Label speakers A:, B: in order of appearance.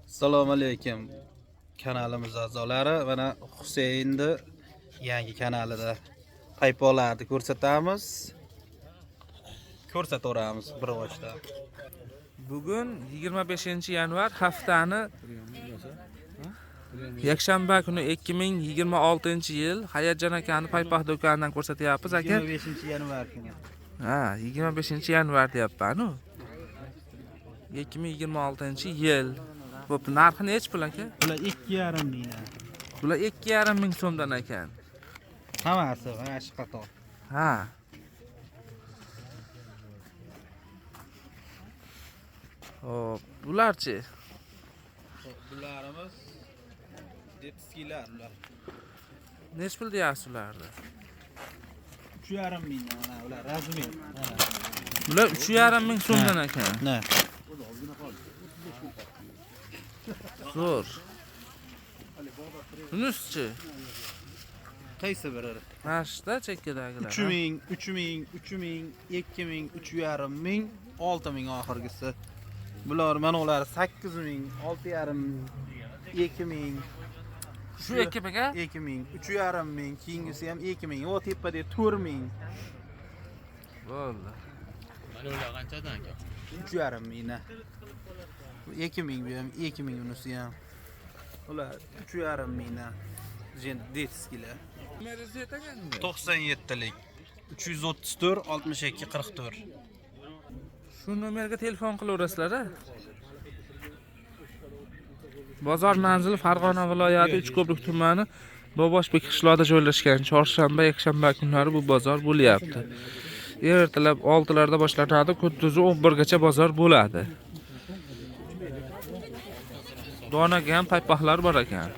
A: Assalomu alaykum kanalimiz a'zolari. Mana Husaynni yangi kanalida paypoqlarni ko'rsatamiz. Ko'rsataveramiz bir boshdan.
B: Bugun 25 yanvar, haftani yakshanba kuni, 2026-yil. Hayatjon akani paypoq do'konidan ko'rsatyapmiz, aka.
A: 25 yanvar kuni.
B: Ha, 25 yanvar deyapman-u. 2026-yil. Bo'pti, narxi nechi pul, aka?
A: Bular 2,5 mingdan.
B: Bular 2,5 ming so'mdan ekan.
A: Hammasi mana shu qator.
B: Ha. Xo'p, bularchi?
A: Bularimiz detskilar ular.
B: Nechi pul deyapsiz ularni?
A: 3,5 mingdan mana ular razmer. Mana.
B: Bular 3,5 ming so'mdan ekan.
A: Ne?
B: Zo'r. Bunisichi?
A: Qaysi biri?
B: Mana shuda chekkadagilar.
A: 3000, 3000, 3000, 2000, 3,5 ming, 6000 oxirgisi. Bular mana ular 8000, 6,5 ming, 2000,
B: Shu 2000 aka?
A: 2000, 3,5 ming, keyingisi ham 2000, o tepada 4000,
B: Bo'ldi.
C: Mana ular qanchadan aka?
A: 3,5 mingdan. 2000 bu ham, 2000 unisi ham. Ular 3,5 mingdan. Detskilar.
B: Nomeringizni aytganmi?
A: 97lik 334 62 44.
B: Shu nomerga telefon qilaverasizlar, a? Bozor manzili Farg'ona viloyati Uchko'prik tumani Boboshbek qishlog'ida joylashgan. Chorshanba, yakshanba kunlari bu bozor bo'lyapti. Ertalab 6 larda boshlanadi, kunduzi 11 gacha bozor bo'ladi. Donaga ham paypoqlar bor ekan.